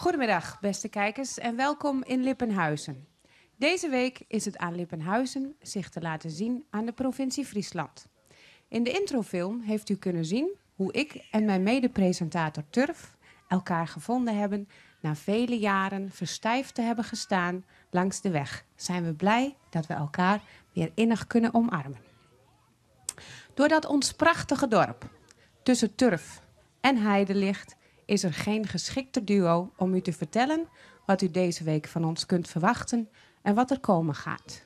Goedemiddag, beste kijkers, en welkom in Lippenhuizen. Deze week is het aan Lippenhuizen zich te laten zien aan de provincie Friesland. In de introfilm heeft u kunnen zien hoe ik en mijn mede-presentator Turf elkaar gevonden hebben na vele jaren verstijfd te hebben gestaan langs de weg. Zijn we blij dat we elkaar weer innig kunnen omarmen. Doordat ons prachtige dorp tussen turf en heide ligt, is er geen geschikter duo om u te vertellen wat u deze week van ons kunt verwachten en wat er komen gaat.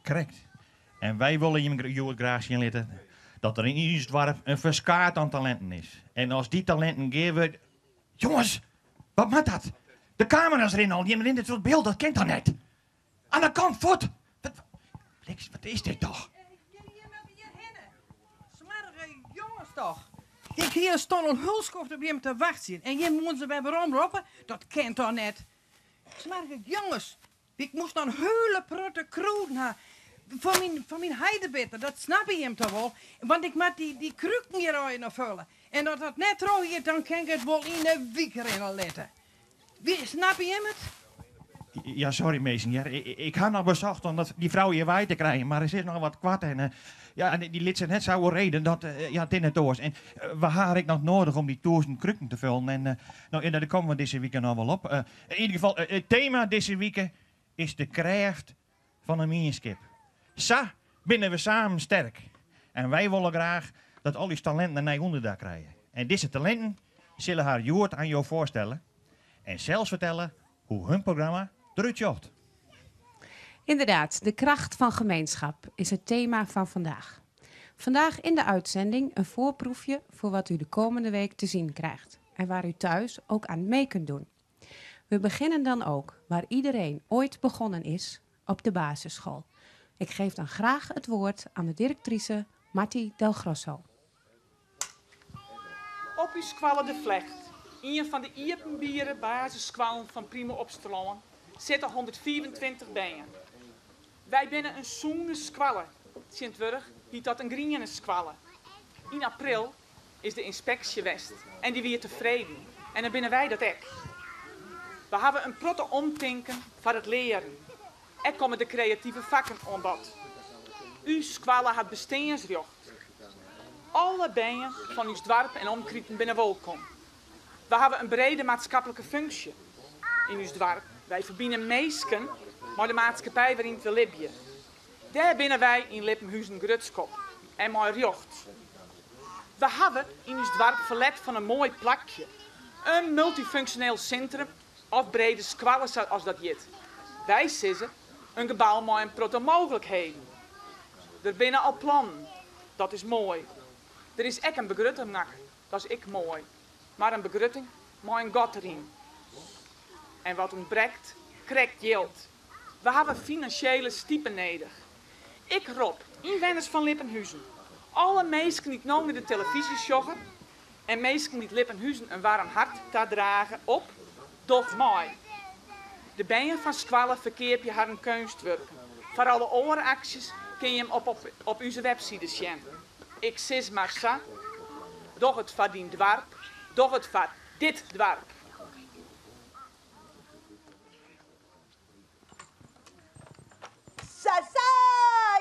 Krekt. En wy wolle jim hjoed graach sjen litte dat der yn ús doarp in ferskaat oan talinten is. En as dy talinten gearwurkje. Jonges, wat moat dat? De kamera's rinne al, jim rinne troch it byld, dat kin toch net? Aan de kant, fuort! Wat, bliksem, wat is dit toch? Hjirhinne. Smoarge jonges toch. Ik hie stân al hiel skoft op jim te wachtsjen en jim woene se wer weromroppe? Dat kin toch net? Smoarge jonges, ik moast noch in hiele protte krûden ha foar myn, foar myn heidebitter, dat snappe jim toch wol? Want ik moat dy, dy kruken hjir allegear noch fulle. En as dat net trochgiet, dan kin ik it wol yn 'e wike rinne litte. Wie, snappe jim it? Ja, sorry minsken, hear. Ik ha noch besocht om dat, dy frou hjir wei te krijen, mar se is noch wat koart en eh, ja, en dy lit sich net sa oerreden, dat eh, ja, it is net oars. En eh, we ha har ek noch noadich om dy tûzen kruken te fullen en no, ja, dêr komme we dizze wike noch wol op. Yn ieder gefal, it tema dizze wike is de krêft fan in mienskip. Sa binne we samen sterk. En wy wolle graach dat al ús talinten in nij ûnderdak krije. En dizze talinten sille har hjoed oan jo foarstelle en sels fertelle hoe hun programma derút sjocht. Inderdaad, de kracht van gemeenschap is het thema van vandaag. Vandaag in de uitzending een voorproefje voor wat u de komende week te zien krijgt en waar u thuis ook aan mee kunt doen. We beginnen dan ook waar iedereen ooit begonnen is, op de basisschool. Ik geef dan graag het woord aan de directrice Marty Del Grosso. Op ús skoalle De Flecht, ien fan de iepenbiere basisskoallen fan Prima Opsterlân, sitte 125 bern. Wy binne in sûne skoalle, tsjintwurdich hyt dat in griene skoalle. Yn april is de ynspeksje west en dy wie tefreden en dan binne wy dat ek. We hawwe in protte omtinken foar it learen. Ek komme de kreative fakken oan bod. Us skoalle hat besteansrjocht. Alle bern fan ús doarp en omkriten binne wolkom. We hawwe in brede maatskiplike funksje yn ús doarp. Wy ferbine minsken mei de maatskippij wêryn't we libje. Dêr binne wy yn Lippenhuzen grutsk op en mei rjocht. We hawwe yn ús doarp ferlet fan in moai plakje, in multyfunksjoneel sintrum of brede skoalle sa as dat hjit. Wy sizze, in gebou mei in protte mooglikheden. Der binne al plannen, dat is moai. Der is ek in begrutting makke, dat is ek moai. Mar in begrutting mei in gat deryn. En wat ûntbrekt? Krekt jild. We hawwe finansjele stipe nedich. Ik rop ynwenners fan Lippenhuzen, alle minsken dy't no nei de telefyzje sjogge en minsken dy't Lippenhuzen in waarm hart tadrage, op, doch mei. De bern fan skoalle ferkeapje harren keunstwurken. Foar alle oare aksjes kin jim op op ús webside sjen. Ik sis mar sa, doch it foar dyn doarp, doch it foar dit doarp. Sa, sa,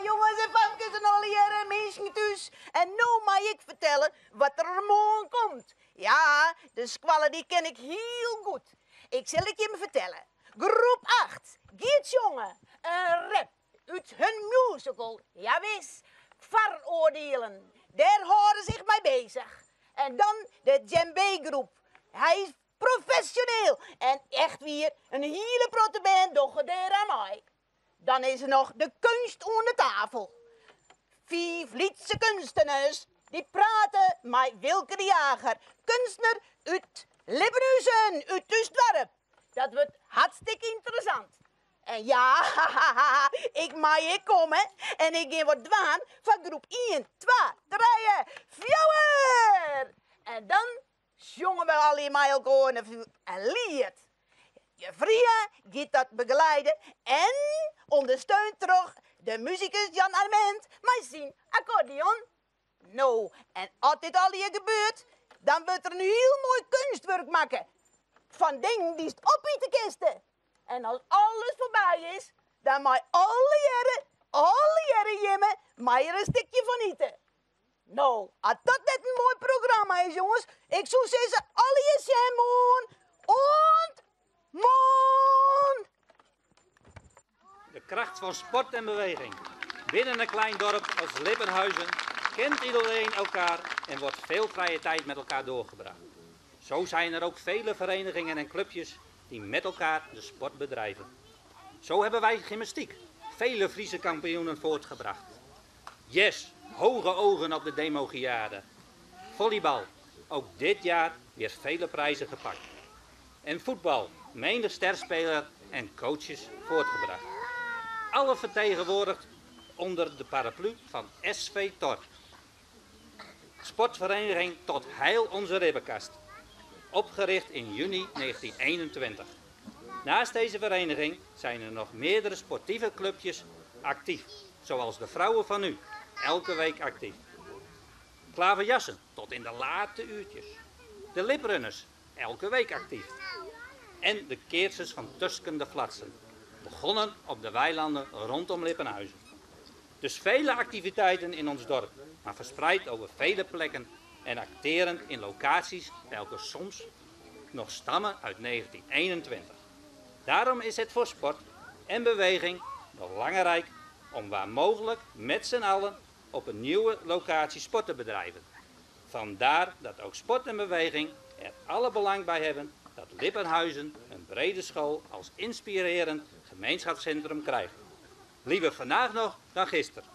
jonges en famkes en allegearre minsken thús. En no mei ik fertelle wat der moarn komt. Ja, de skoalle dy ken ik hiel goed. Ik sil it jimme fertelle. Groep 8 giet sjonge in rap út hun musical, jawis, Foaroardielen. Dêr hâlde sich mei bezich. En dan de djembé-groep. Hy is Profesjoneel en echt wier, in hiele protte bern dogge dêr aan mei. Dan is der noch de keunst oan de tafel. Fiif lytse keunstners dy prate mei Wilke de Jager, keunstner út Lippenhuzen, út ús doarp. Dat wurdt hartstikke ynteressant. En ja, ik mei ek komme en ik gean wat dwaan foar groep ien, twa, trije, fjouwer! En dan sjonge we allegear mei elkoar in liet. Juf Ria giet dat begeleiden en ûndersteund troch de musikus Jan Arment mei syn akkordeon. No, en as dit allegear gebeurt, dan wurdt der in hiel moai keunstwurk makke. Fan dingen dy'tst opite kinste. En as alles foarby is, dan mei allegearre, allegearre jimme mei der in stikje fan ite. No, as dat net in moai programma is, jonges, ik soe sizze allegear sjen moarn. Oant moarn! De kracht van sport en beweging. Binnen een klein dorp als Lippenhuizen kent iedereen elkaar en wordt veel vrije tijd met elkaar doorgebracht. Zo zijn er ook vele verenigingen en clubjes die met elkaar de sport bedrijven. Zo hebben wij gymnastiek vele Friese kampioenen voortgebracht. Yes, hoge ogen op de demogiade. Volleybal, ook dit jaar weer vele prijzen gepakt. En voetbal, menig sterspeler en coaches voortgebracht. Alle vertegenwoordigd onder de paraplu van SV Tor. Sportvereniging Tot Heil Onze Ribbenkast. Opgericht in juni 1921. Naast deze vereniging zijn er nog meerdere sportieve clubjes actief. Zoals de Vrouwen van Nu, elke week actief. Klaverjassen, tot in de late uurtjes. De Liprunners, elke week actief. En de Keersers van Tusken de Flatsen, begonnen op de weilanden rondom Lippenhuizen. Dus vele activiteiten in ons dorp, maar verspreid over vele plekken en acterend in locaties welke soms nog stammen uit 1921. Daarom is het voor sport en beweging belangrijk om waar mogelijk met z'n allen op een nieuwe locatie sport te bedrijven. Vandaar dat ook sport en beweging er alle belang bij hebben dat Lippenhuizen een brede school als inspirerend gemeenschapscentrum krijgt. Liever vandaag nog dan gisteren.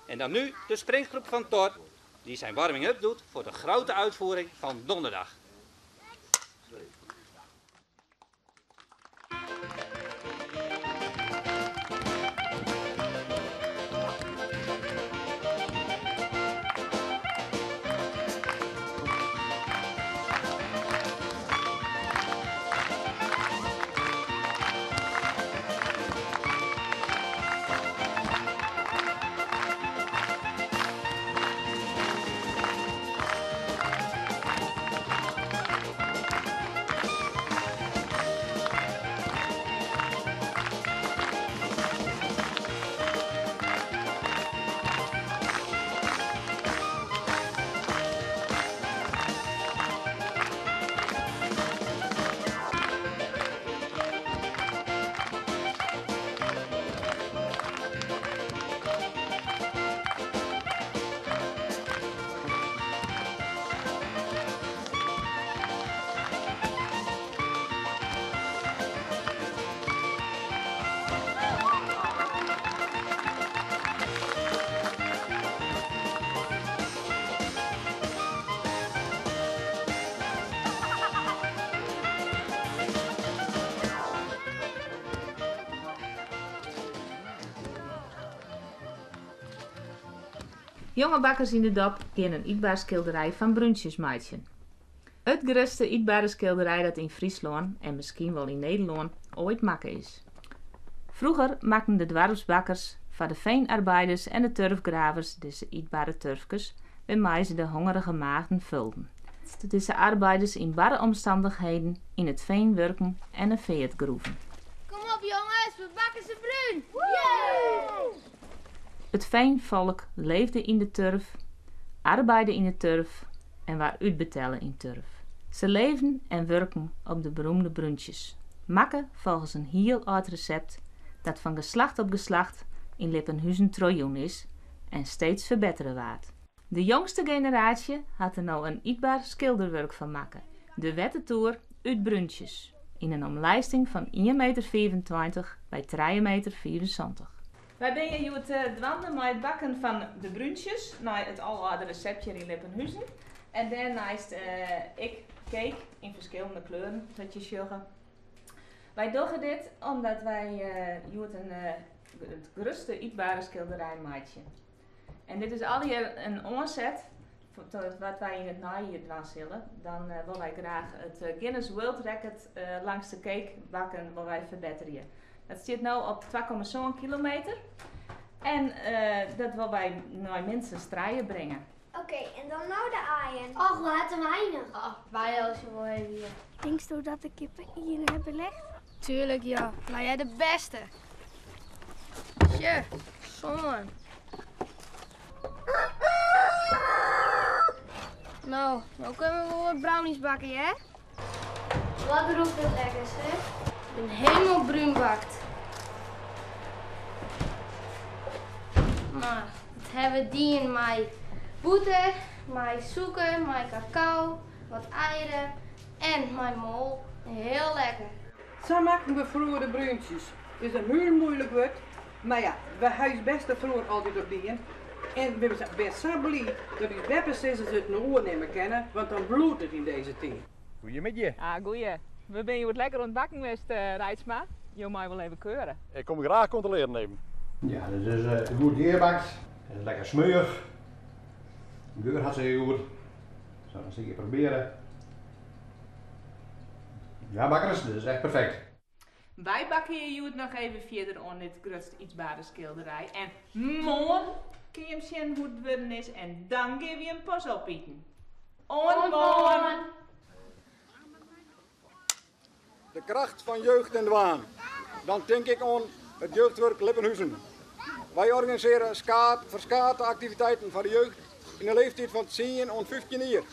En dan nu de springgroep van Tor, die zijn warming-up doet voor de grote uitvoering van donderdag. Jonge bakkers yn de dop gean in ytber skilderij fan brúntsjes meitsjen. It grutste ytbere skilderij dat yn Fryslân, en miskien wol yn Nederlân, oait makke is. Froeger makken de doarpsbakkers foar de feenarbeiders en de turfgravers dizze ytbere turfkes wêrmei se de hongerige magen fulden. Dizze arbeiders yn barre omstandichheden yn it feen wurken en in feart groeven. Kom op jonges, we bakke se brún! It feenfolk leefde yn de turf, arbeide yn de turf en waard útbetelle yn turf. Se leefden en wurken op de beroemde brúntsjes, makke folgens in hiel âld resept dat fan geslacht op geslacht yn Lippenhuzen trochjûn is en steeds ferbettere waard. De jongste generaasje hat der no in ytber skilderwurk fan makke, de wettertoer út brúntsjes, yn in omlijsting fan ien meter 25 by trije meter 75. Wy binne hjoed dwaande mei it bakken fan de brúntsjes nei it alâlde resept hjir yn Lippenhuzen. En dêrneist ek cake yn ferskillende kleuren, sa't je sjogge. Wy dogge dit omdat wy hjoed it grutste ytbere skilderij meitsje. En dit is allegear in oanset wat wy yn it neijier dwaan sille. Dan wolle wy graach it Guinness World Record langste cake bakken wolle wy ferbetterje. Dat stiet no op 2,7 kilometer en dat wolle wy nei minstens trije bringe. Oké, en dan no de aaien. Och, we ha te weinich. Och, wy helje se wol even hjir. Tinksto dat de kippen ien hawwe licht? Tuurlijk ja, mar jij de beste. Sje, sân. No, no kinne we wol wat brownies bakke, hear. Wat rûkt it lekker, seh. Ik bin helemaal brún bakt. Mar dat hawwe we dien mei bûter, mei sûker, mei kakao, wat eieren en mei moal. Hiel lekker. Sa makken we froeger de brúntsjes. It is in hiel moeilik wurd, mar ja, we ha ús bêst der froeger altyd op dien. En we binne sa bliid dat ús beppesizzers it no oernimme kinne, want dan bliuwt it yn dizze tiid. Goeiemiddei. Ah, goeie. We binne hjoed lekker oan it bakken west, Reitsma. Jo meie wol even keure. Ik kom graach kontrolearjen even. Ja, dit is goed gearbakt. Het is lekker smeuïch. De geur hartstikke goed. Zo, dan sil ik probearjen. Ja, bakkers, dit is echt perfekt. Wy bakke hjir hjoed noch even fierder oan dit grutste ytsbare skilderij en moarn kinne jim sjen hoe't it wurden is en dan gean we jim pas opiten. Oant moarn! De kracht fan jeugd en dwaan. Dan tink ik oan it jeugdwurk Lippenhuzen. Wy organisearje ferskate aktiviteiten foar de jeugd yn de leeftiid fan tsien oant 15 jier.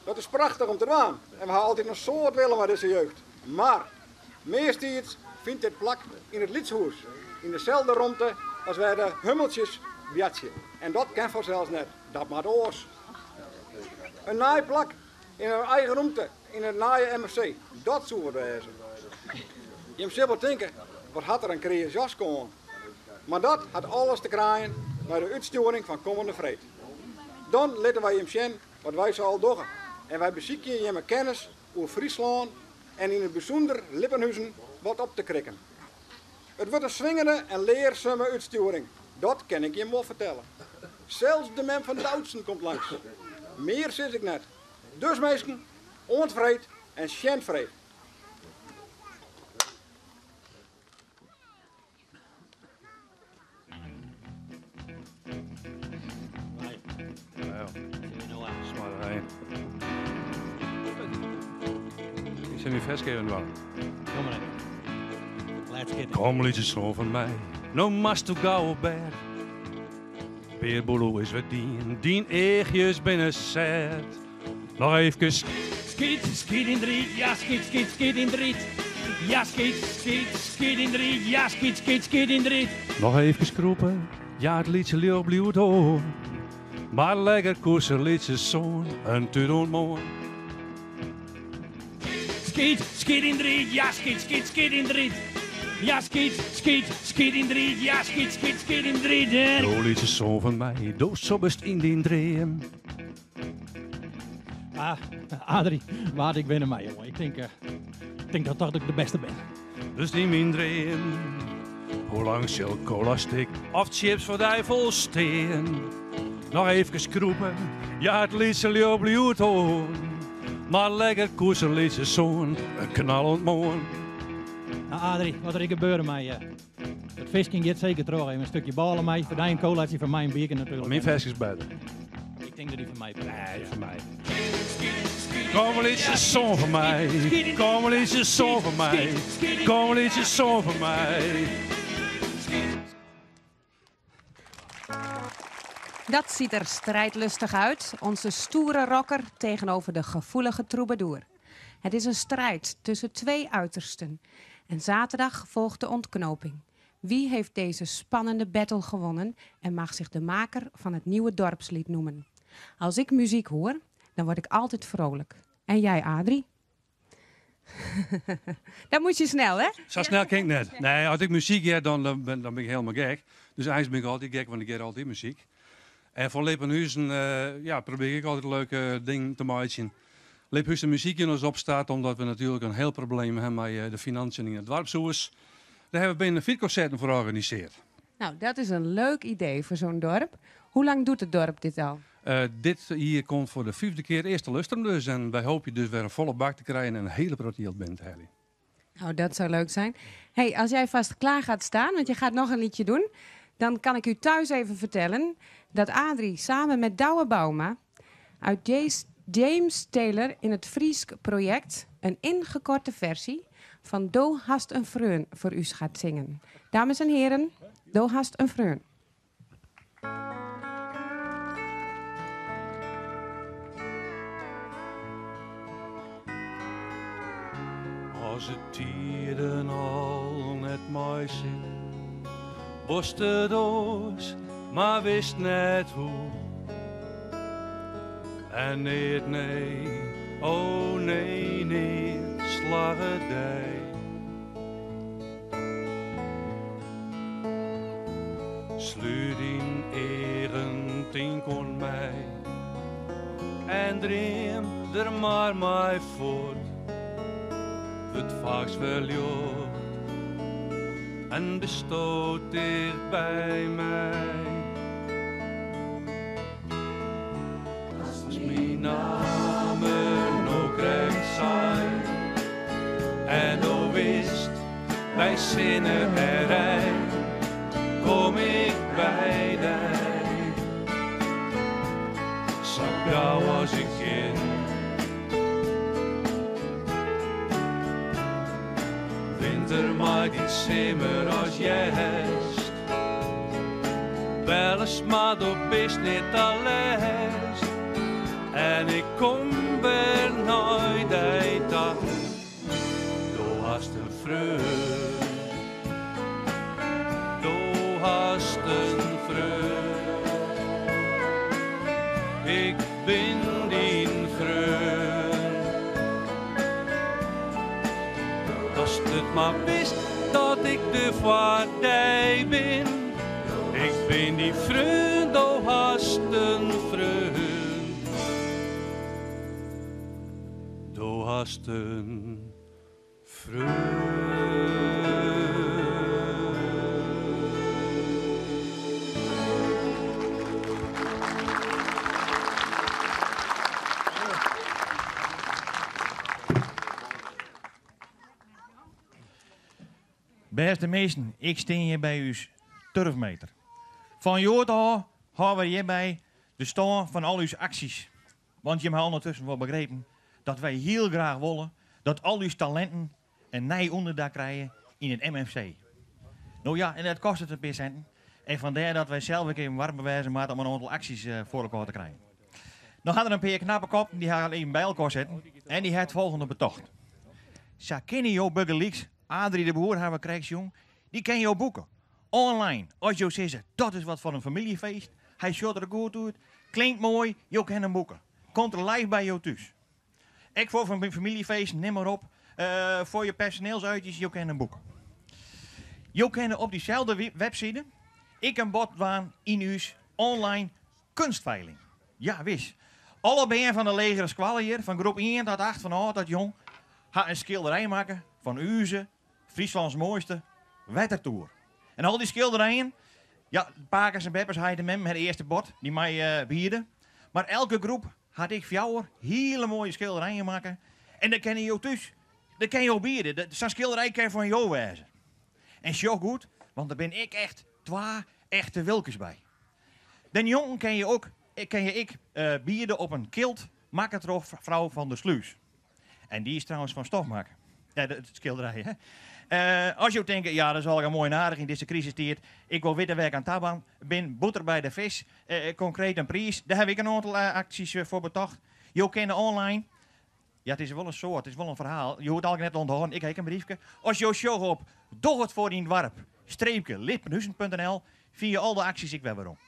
Dat is prachtich om te dwaan en we ha altyd in soad wille mei dizze jeugd. Mar measttiids fynt dit plak yn it Lytshûs, yn deselde romte as wêr de hummeltsjes boartsje. En dat kin fansels net, dat moat oars. In nij plak yn in eigen romte yn it nije MFC, dat soe wat wêze. Jim sille wol tinke, wat hat er in kreas jaske oan? Mar dat hat alles te krijen mei de útstjoering fan kommende freed. Dan litte wy jim sjen wat wy sa al dogge en wy besykje jimme kennis oer Fryslân en yn it bysûnder Lippenhuzen wat op te krikken. It wurdt in swingende en learsume útstjoering, dat kin ik jim wol fertelle. Sels de mem fan Doutzen komt langs. Mear sis ik net. Dus minsken, oant freed en sjen freed. Ik sil myn ferske even dwaan. Kom mar even. Let's get it. Kom lytse soan fan my, no moatsto gau op bêd. Bearboelo is wer dien, dyn eachjes binne sêd. Noch eefkes. Skyt, skyt yn driet, ja skyt, skyt, skyt yn driet. Ja skyt, skyt, skyt yn driet, ja skyt, skyt, skyt yn driet. Noch eefkes krûpe, ja it lytse ljocht bliuwt oan. Mar lekker koese lytse soan, in tút oant moarn. Skyt, skyt yn driet, ja skyt, skyt, skyt yn driet. Ja skyt, skyt, skyt yn driet, ja skyt, skyt, skyt yn driet. Do lytse soan fan my, do sobbest yn dyn dream. Ah, Adrie, wa't ik winne mei, jonge. Ik tink, eh, tink dat dat ik de bêste bin. Dus yn myn dream, hoe lang sil cola stik of chips foar dy folstean? Noch eefkes krûpe, ja it lytse ljocht bliuwt oan. Mar lekker koese lytse soan, in knal oant moarn. Nou Adrie, wat der ek gebeure mei, it fiskjen giet seker troch. Even in stikje bôle mei, foar dy in colaatje, foar my in bierke natuerlik. Myn ferske is better. Ik tink dat dy fan my better is. Nee, fan my. Kom lytse soan fan my, kom lytse soan fan my, kom lytse soan fan my. Dat ziet er strijdlustig uit. Onze stoere rocker tegenover de gevoelige troubadour. Het is een strijd tussen twee uitersten. En zaterdag volgt de ontknoping. Wie heeft deze spannende battle gewonnen en mag zich de maker van het nieuwe dorpslied noemen? Als ik muziek hoor, dan word ik altijd vrolijk. En jij, Adrie? Dan moet je snel, hè? Sa snel kin ik net. Nee, as ik muzyk hear, dan ben, dan ben ik hielendal gek. Dus eins bin ik altyd gek, want ik hear altyd muzyk. En foar Lippenhuzen ja, probearje ik altyd leuke dingen te meitsjen. Liphuzen Muzykjûn is opstart omdat we natuerlik in hiel probleem ha mei de finânsjes yn it doarpshûs. Dêr hawwe we binnen fytkonserten foar organisearre. Nou, dat is in leuk idee foar zo'n dorp. Hoe lang doet het dorp dit al? Dit jier komt foar de fyfde kear earste lustrum dus. En wy hoopje dus wer in folle bak te krijen en in hiele protte jild binnen te heljen. Nou, dat zou leuk zijn. Hey, als jij vast klaar gaat staan, want je gaat nog een liedje doen, dan kan ik u thuis even vertellen. dat Adrie samen met Douwe Bouma uit James Taylor in het Frysk project een ingekorte versie van Do hast in freon foar ús gaat zingen. Dames en heren, Do hast in freon. As it tiden al net meisit, wolst it oars, mar witst net hoe. En neat, nee, oh nee, neat slagget dy. Slút dyn eagen, tink oan my en dream der mar mei fuort. Wurdt faaks wer ljocht en bisto ticht by my. Ast myn namme no krekt seist en do witst by sinne en rein kom ik by dy sa gau as ik kin. Winter mei dyn simmer as hjerst. Bellest mar do bist net alêst. En ik kom wer nei dy ta. Do hast in freon. Do hast in freon. Ik bin dyn freon. Datst it mar witst dat ik der foar dy bin. Ik bin dyn freon, do hast in freon. Do hast in freon. Bêste minsken, ik stean hjir by ús turfmeter. Fan hjoed ôf hâlde we hjirby de stân fan al ús aksjes. Want jim ha ûndertusken wol begrepen dat wy hiel graach wolle dat al ús talinten in nij ûnderdak krije yn it MFC. No ja, en dat kostet in pear sinten. En fandêr dat wy sels ek even warber wêze moatte om in oantal aksjes foar elkoar te krijen. No ha der in pear knappe koppen, dy ha even by elkoar sitten en dy ha it folgjende betocht. Sa kinne jo bygelyks Adrie de Boer ha we krekt sjoen, dy kinne jo boeke. Online, as jo sizze dat is wat foar in famyljefeest, hy sjocht der goed út, klinkt moai, jo kinne him boeke. Komt er live by jo thús. Ek foar famyljefeesten, nim mar op, foar jo personeelsuitjes, jo kinne him boeke. Jo kinne op dyselde webside ek in bod dwaan yn ús online kunstveiling. Ja, wis. Alle bern fan de legere skoalle hjir, fan groep ien tot acht, fan âld tot jong, ha in skilderij makke fan ús Fryslâns moaiste wettertoer. En al dy skilderijen, ja, pakes en beppes, heit en mem ha de earste bod, dy mei biede. Mar elke groep hat ek fjouwer hiele moaie skilderijen makke. En dat kinne jo thús, dat kinne jo biede. Sa'n skilderij kin fan jo wêze. En sjoch goed, want der binne ek echt twa echte wilkes by. Dêrnjonken kin je ook, kin je ek biede op in kilt makke troch frou Van der Sluis. En dy is trouwens fan stof makke. Ja, de skilderij, hè. As jo tinke, ja, dat is allegear moai en aardich yn dizze krisistiid. Ik wol witte wêr't ik aan ta bin. Bûter by de fisk. Konkreet in priis. Dêr haw ik in oantal aksjes foar betocht. Jo kinne online. Ja, it is wol in soad, it is wol in ferhaal. Jo hoecht it allegear net te ûnthâlden. Ik ha ek in briefke. As jo sjogge op doch it foar dyn doarp streepke lippenhuzen.nl fine jo al de aksjes ek wer werom.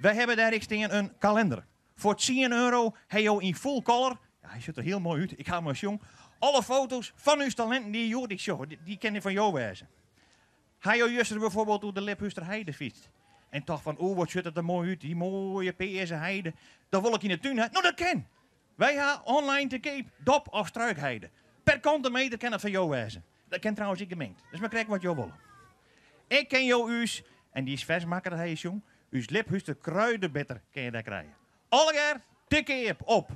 Wy hawwe dêr ek stean in kalinder. Foar tsien euro ha jo yn full color, ja, hy sjocht der hiel moai út, ik ha him al sjoen, alle foto's fan ús talinten dy't hjoed ik sjoch, dy kinne fan jo wêze. Ha jo juster bijvoorbeeld oer de Liphúster Heide fytst en tocht fan oeh wat sjocht it der moai út, dy moaie pearse heide, dat wol ik yn de tún ha. No dat kin! Wy ha online te keap dop of struikheide. Per kante meter kin dat fan jo wêze. Dat kin trouwens ek gemingd. Dat is mar krekt wat jo wolle. Ek kin jo ús, en dy is fers makke, dat ha je sjoen, ús Liphúster kruidebitter kin je dêr krije. Allegear te keap op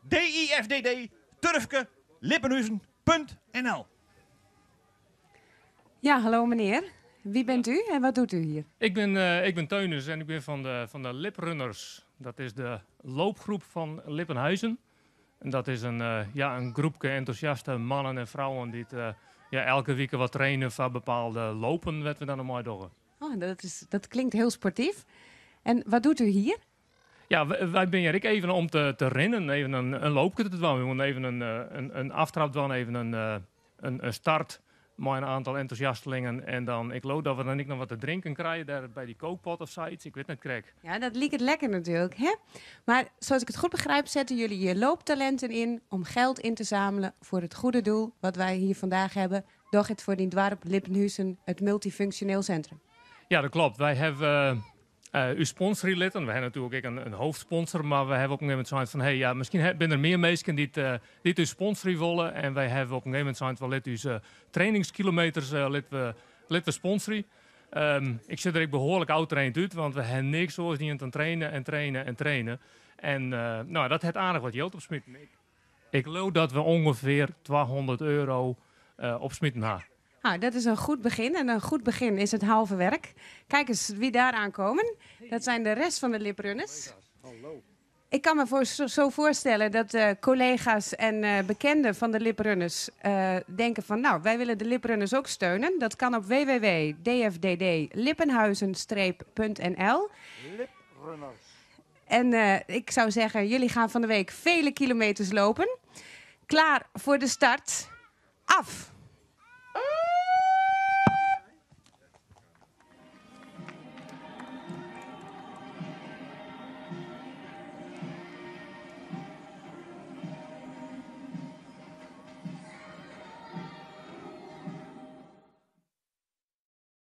DIFDD turfke lippenhuzen punt nl. Ja, hallo menear. Wie bent u en wat doet u hier? Ik ben, eh, ik ben Teunus en ik ben van de, van de Liprunners. Dat is de loopgroep van Lippenhuizen. En dat is een, eh, ja, een groepje enthousiaste mannen en vrouwen die het, eh, ja, elke week wat trainen voor bepaalde lopen, wat we dan mooi doen. Oh, dat, is, dat klinkt heel sportief. En wat doet u hier? Ja, wij zijn hier ook even om te, te rennen, even een, een loopje te doen. We moeten even een, eh, een, een aftrap doen, even een, een, een start met een aantal enthousiastelingen. En dan, ik geloof dat we dan niet nog wat te drinken krijgen daar bij die kookpot of zoiets. Ik weet het krek. Ja, dat liep het lekker natuurlijk, hè? Maar zoals ik het goed begrijp, zetten jullie je looptalenten in om geld in te zamelen voor het goede doel wat wij hier vandaag hebben. Doch het voor die dwarp Lippenhuizen, het multifunctioneel centrum. Ja, dat klopt. Wij hebben uh, uw sponsorlid. We hebben natuurlijk ook een, een hoofdsponsor, maar we hebben op een gegeven moment zoiets van, hey, ja, misschien zijn er meer mensen die het, uh, die het u sponsoren willen. En wij hebben op een gegeven moment zoiets van, let uw trainingskilometers uh, let we, let we sponsoren. Um, ik zit er ook behoorlijk oud trained uit, want we hebben niks zoals die aan het trainen en trainen en trainen. En uh, nou, dat het aardig wat geld opsmitten. Ik, ik geloof dat we ongeveer 200 euro uh, opsmitten hebben. Nou, dat is een goed begin. En een goed begin is het halve werk. Kijk eens wie daar aankomen. Dat zijn de rest van de liprunners. Hallo. Ik kan me voor, zo voorstellen dat de collega's en uh, bekenden van de liprunners uh, denken van... nou, wij willen de liprunners ook steunen. Dat kan op www.dfddlippenhuizen-nl. Liprunners. En uh, ik zou zeggen, jullie gaan van de week vele kilometers lopen. Klaar voor de start. Af!